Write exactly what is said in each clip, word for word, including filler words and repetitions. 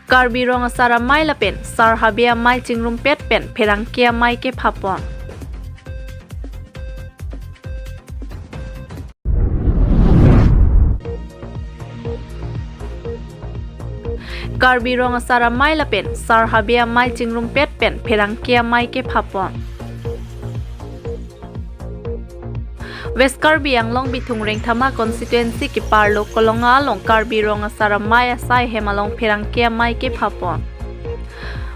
Karbi Rong Asar Amei lapen Sar Habe Amei chingrumpet pen pherangke amei kephapon. Karbi Rong Asar Amei lapen Sar Habe Amei chingrumpet pen pherangke amei kephapon. West Karbi Anglong Bithung Rengthama constituency keparlo Kolonga along Karbi Rong Asar Amei asai hem along pherangke amei kephapon.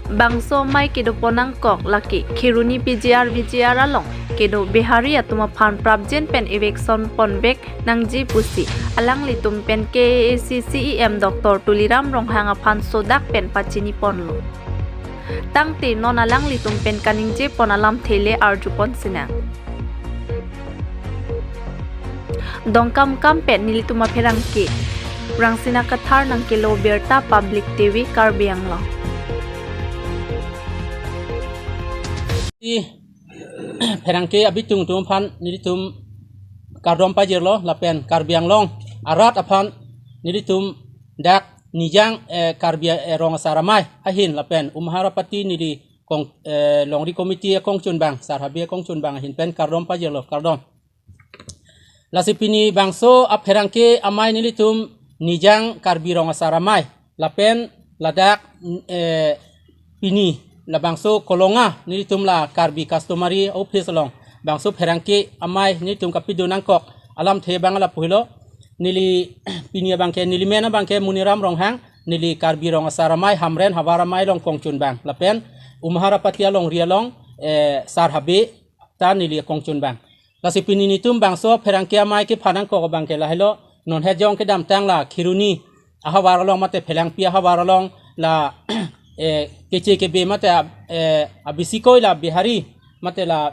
Bangso amei kedopon nangkok lake Kheroni P G R V G R along kedo Bihari atum aphan prapjin pen eviction ponvek nangji pusi alanglitum pen K A A C C E M Doctor Tuliram Ronghang aphan sodak pen pachiniponlo. Tangte non alanglitum pen kaningjepon alamthe le arjupon sinang. Dongkamukam pen nelitum apherangke Rangsina Kathar nangkelo birta Public T V Karbi Anglong. I pherangke abitung atum aphan nelitum kardom pajirlo lapen Karbi Anglong arat aphan nelitum dak Nijang, eh, Karbi, eh, Rong Asar Amei ahin lapen Umharapati neli kong, eh, Longri Committee akongchunbang, Sar Habe akongchunbang ahin pen kardom pajirlo, kardom. Lasi pini bangso apherangke amei nelitum Nijang Karbi Rong Asar Amei lapen ladak, eh, pini labangso Kolonga nelitum la Karbi Customary Office along bangso pherangke amei nelitum kapidun nangkok alamthe abang lapu helo. Neli pini abangke neli men abangke Muniram Ronghang, neli Karbi Rong Asar Amei Hamren Havar Amei along kongchunbang lapen Umharapati alongri along, eh, Sar Habe ta neli kongchunbang. Lasi pini nelitum bangso pherangke amei kepha nangkok abangke lahelo, non hejong kedamtang la Kheroni ahavar along mate Phelangpi ahavar along la, eh, keche kebe mate, eh, abisikoi la Bihari mate la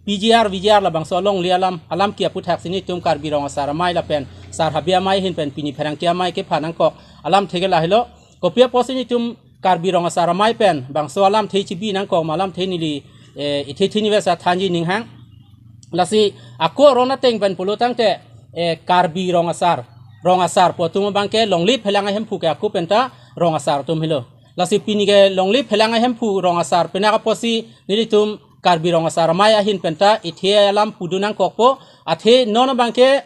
P G R V G R labangso alongle alam, alam ke aputhak si nelitum Karbi Rong Asar Amei lapen Sar Habe Amei ahin pen pini pherangke amei kepha nangkok alamthe ke lahelo. Kopi apotsi nelitum Karbi Rong Asar Amei pen bangso alamthe chibi nangkok ma alamthe neli, eh, ithe thini vesa thanji ninghang. Lasi ako aron ateng pen pulo tangte, eh, Karbi Rong Asar, Rong Asar pu atum abangke longle phelang ahemphu ke ako penta Rong Asar atum helo. Lasi pini ke longle phelang ahemphu Rong Asar pena apotsi nelitum Karbi Rong Asar Amei ahin penta ithe alam pudun nangkokpo, athe non abangke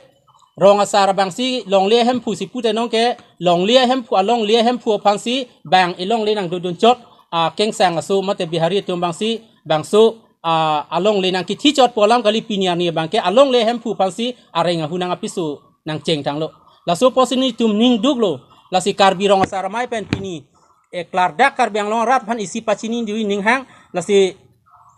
Rong Asar abangsi longle ahemphu si pute nonke longle ahemphu alongle ahemphu aphansi bang ilongle nangdodun chot, ah, kengsang aso mate Bihari atum abangsi bangso, ah, alongle nangkithi chotpo alam kali, pini arni abangke alongle ahemphu aphansi areng ahu nang apiso nangchengtanglo. Laso apotsi nelitum ning duklo, lasi Karbi Rong Asar Amei pen pini, eh, klardak Karbi Anglong arat aphan isi pachini dui ninghang, lasi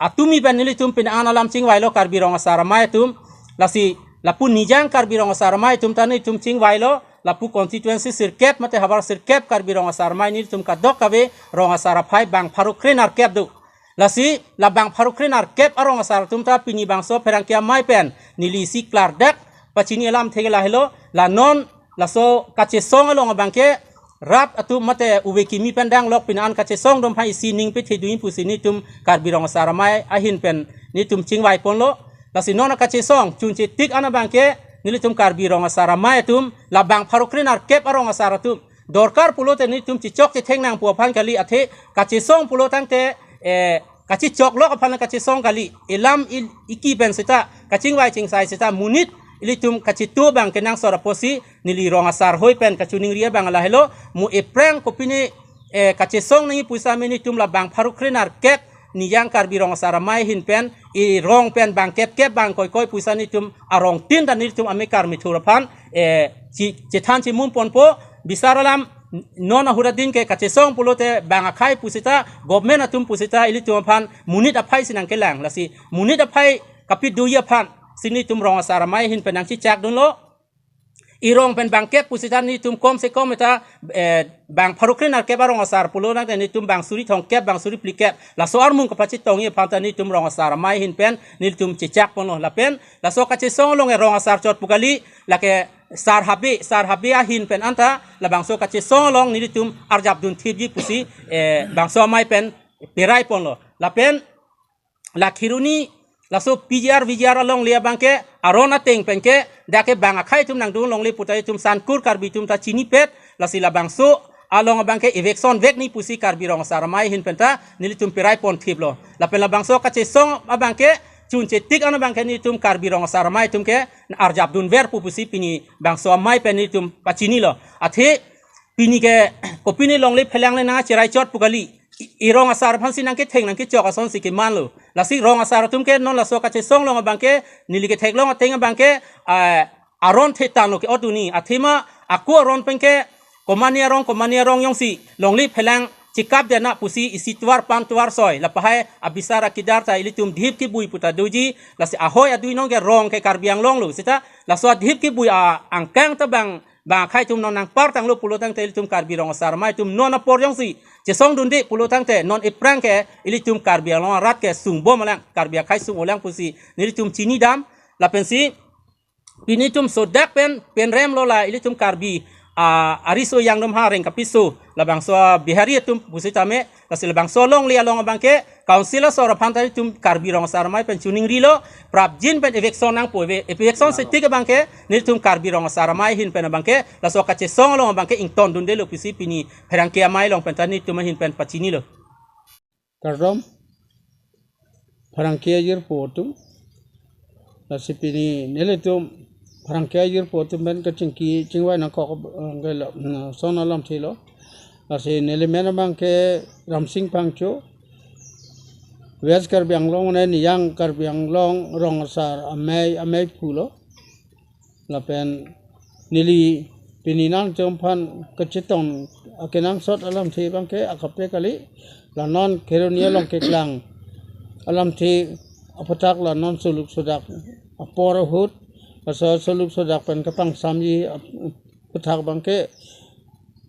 atumi pen nelitum pini an alam chingvailo Karbi Rong Asar Amei atum, lasi lapu Nijang Karbi Rong Asar Amei atum ta nelitum chingvailo, lapu constituency sirkep mate havar sirkep Karbi Rong Asar Amei nelitum kadokave Rong Asar aphai bang pharo kre nerkep do. Lasi la bang pharo kre nerkep arong asar atum ta pini bangso pherangke amei pen neli isi klardak pachini alamthe ke lahelo, la non laso kachesong along abangke rat atum mate ove kimi pen danglok pini an kachesong atum aphan isi ning pethe dui pusi nelitum Karbi Rong Asar Amei ahin pen nelitum chingvaiponlo. Lasi non kachesong chunche tik an abangke nelitum Karbi Rong Asar Amei atum la bang pharo kre nerkep arong asar atum dorkar pulote nelitum chichok chetheng nangpo aphan kali, athe kachesong pulo tangte, eh, kachichoklok aphan kachesong kali, elam il-, iki pen seta kachingvai chingsai seta monit ilitum kachitu abang kenangsot apotsi neli rong asar hoi pen kachiningri abang lahelo, mo aphrang kopine, eh, kachesong nangji pu setame nelitum la bang pharo kre nerkep Nijang Karbi Rong Asar Amei ahin pen, erong pen bang kep kep bang koi koi pu seta nelitum arong tin ta nelitum amekar methur aphan, eh, chi-, chethan chimumponpo, bisar alam non ahut adin ke kachesong pulote bang akhei pu seta, government atum pu seta ilitum aphan monit aphai si nangkelang, lasi monit aphai kapidoji aphan si nelitum Rong Asar Amei ahin pen nangchichakdunlo. Erong pen bang kep pu seta nelitum kom se kom eta, eh, bang pharo kre nerkep arong asar pulo nangte nelitum bang suri thomkep bang suri phlikep laso armung kapachitongji aphan ta nelitum Rong Asar Amei ahin pen nelitum chichakponlo. Lapen laso kachesong along erong asar chot pu kali, lake Sar Habe, Sar Habe ahin pen anta labangso kachesong along nelitum arjapdun thipji pusi, eh, bangso amei pen peraiponlo. Lapen la Kheroni laso P G R V G R alongle abangke aron ateng penke dak ke bang akhei atum nangdun longle pu ta itum Sankur Karbi atum ta chinipet, lasi labangso along abangke eviction vek nangji pusi Karbi Rong Asar Amei ahin penta nelitum perai pon thiplo. Lapen labangso kachesong abangke chunche tik an abangke nelitum Karbi Rong Asar Amei atum ke arjap dunver pu pusi pini bangso amei pen nelitum pachinilo. Athe pini ke kopine longle phelang le nangcherai chot pu kali. I, i rong asar aphansi nangketheng nangkechok asonsi kemanlo. Lasi rong asar atum ke non laso kachesong along abangke neli ketheklong ateng abangke, ah, aron the tanglo ke-ot dunji. Athema ako aron penke komane arong komane arong jongsi longle phelang chekap dena pusi isi tovar pan tovar soi. Lapahai abisar akedar ta ilitum dhip kebui puta doji. Lasi ahoi adui nong ke rong ke Karbi Anglong lo. Seta laso adhip kebui a angkang ta bang bang akhei atum non nangpar tanglo pulo tangte ilitum Karbi Rong Asar Amei atum non apor jongsi chesong dunde pulo tangte non iphrang ke ilitum Karbi Anglong arat ke sungbom lang, Karbi akhei sung-o lang pusi nelitum chinidam. Lapensi pini itum sodak pen penrem lo la ilitum Karbi, ah, ariso yangdom ha reng kapiso labangso Bihari atum pusitame, lasi labangso alongle along abangke council asor aphan ta itum Karbi Rong Asar Amei pen chiningrilo, prapjin pen eviction nangpo, eve-, eviction setik abangke nelitum Karbi Rong Asar Amei ahin pen abangke laso kachesong along abangke ington dundelo pusi pini pherangke amei along pen ta nelitum ahin pen pachinilo. Kardom, pherangke ajirpo atum. Lasi pini nelitum pherangke ajirpo atum pen kachingki chingvai nangkok, eh, gelo, mm, son alam thilo. Lasi neli men abangke Ramsing Phangcho, West Karbi Anglong ne Niyang Karbi Anglong Rong Asar Amei, amei pulo. Lapen neli pini nangtum aphan kachetong akenangsot alamthe abangke akaprek kali. La non Kheroni along keklang alamthe aphuthak la non suluk sudak apor ahut, laso suluk sudak pen kapangsamji ap-, aphuthak abangke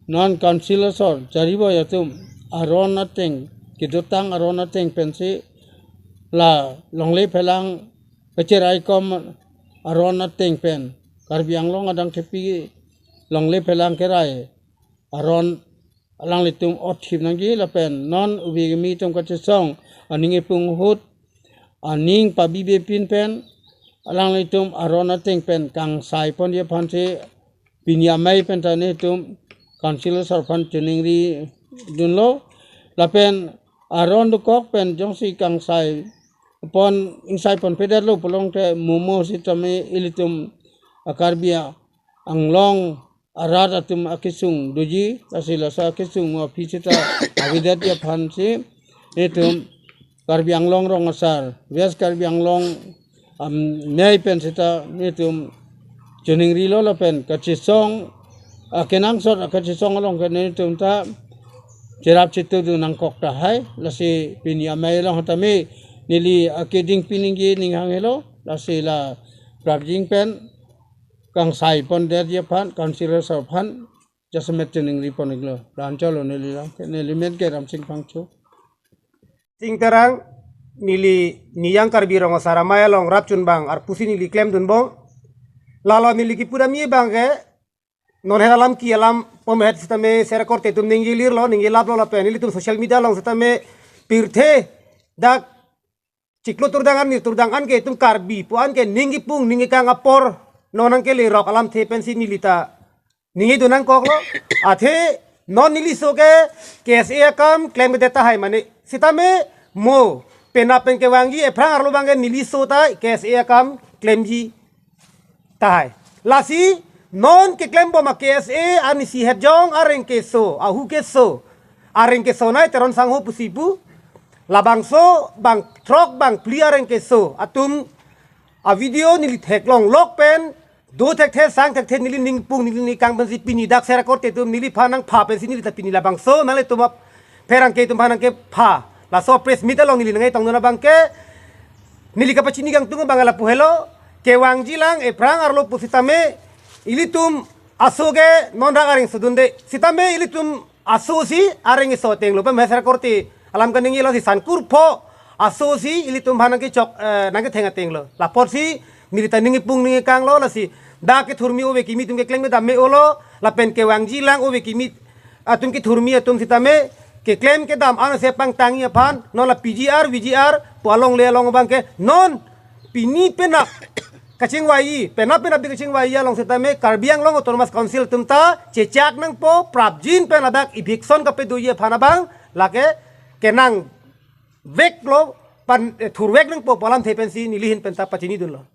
non council asor Jariboi atum aron ateng, kedotang aron ateng pensi la longle phelang kacherai kom aron ateng pen Karbi Anglong adang thepi longle phelang kerai aron alanglitum ot thip nangji lapen non ove kimi atum kachesong aning ipung ahut aning pabibepin pen alanglitum aron ateng pen kangsai ponji aphansi pini amei pen ta nelitum council asor aphan chiningri dunlo. Lapen aron dokok pen jongsi kangsai pon ingsai ponpedetlo pulo tangte momo sitame ilitum a-Karbi Anglong arat atum akesung doji, lasi laso akesung mo aphi seta avedetji aphansi nelitum Karbi Anglong Rong Asar, West Karbi Anglong, am, amei pen seta nelitum chiningrilo lapen kachesong, akenangsot akachesong along ke nelitum ta cherap chetudun nangkok tahai, lasi pini amei along tame neli akeding piningje ning hang helo, lasi la prapjin pen kangsai pondetji aphan, council asor aphan jasemet chiningri pon-iklo. La-anchotlo neli lang, neli men ke Ramsing Phangcho. Sing Terang, neli Niyang Karbi Rong Asar Amei along rapchun bang arpusi neli klemdunbom. Lalo neli kipu damji abangke, non het alam ki alam pom het sitame sera korte atum ningje lirlo, ningje laplo lapen ilitum social media along sitame pirthe dak chiklo turdang an, ni turdang an ke itum Karbi pu an ke ning ipung ning ikang apor non nangkelerok alamthe pensi neli ta ningjidun nangkoklo. Athe non neli so ke K S A akam klemkedet tahai mane. Sitame mo penap pen kevangji ephrang arlo abangke neli so ta K S A akam klemji tahai. Lasi non keklembom a-K S A arnisi hetjong areng keso, ahu keso, areng keso nai Teron Sangho pusi pu. Labangso bang throk bang phli areng keso atum a-video neli theklong lok pen do thekthe sang thekthe neli ning ipung neli ning ikang pensi pini dak sera korte atum neliphan nangpha pensi neli ta pini labangso nanglitum ap pherangke atum aphan nangkepha. Laso press meet along neli nangketongdun abangke neli kapachini kangtung abang lapu helo, kevangji lang ephrang arlo pusitame ilitum aso ke non rak areng sodunde. Sitame ilitum aso si areng keso atenglo, pame sera korte alam kaningje lo si sankur pho aso si ilitum aphan nangkechok, eh, nangketheng atenglo. Lapotsi neli ta ning ipung ning ikanglo, lasi dak kethurmi ove kimi atum keklem kedam me-olo, lapen kevangji lang ove kimi atum kethurmi atum sitame keklem kedam an ase pangtangji aphan non la P G R, V G R pu alongle along abangke non pini penap kachingvai, penap penapdi kachingvai along setame Karbi Anglong Autonomous Council atum ta chechak nangpo, prapjin pen ladak eviction kapedoji aphan abang lake kenangveklo, pan eh, thurvek nangpo pu alamthe pensi nelihin penta pachinidunlo.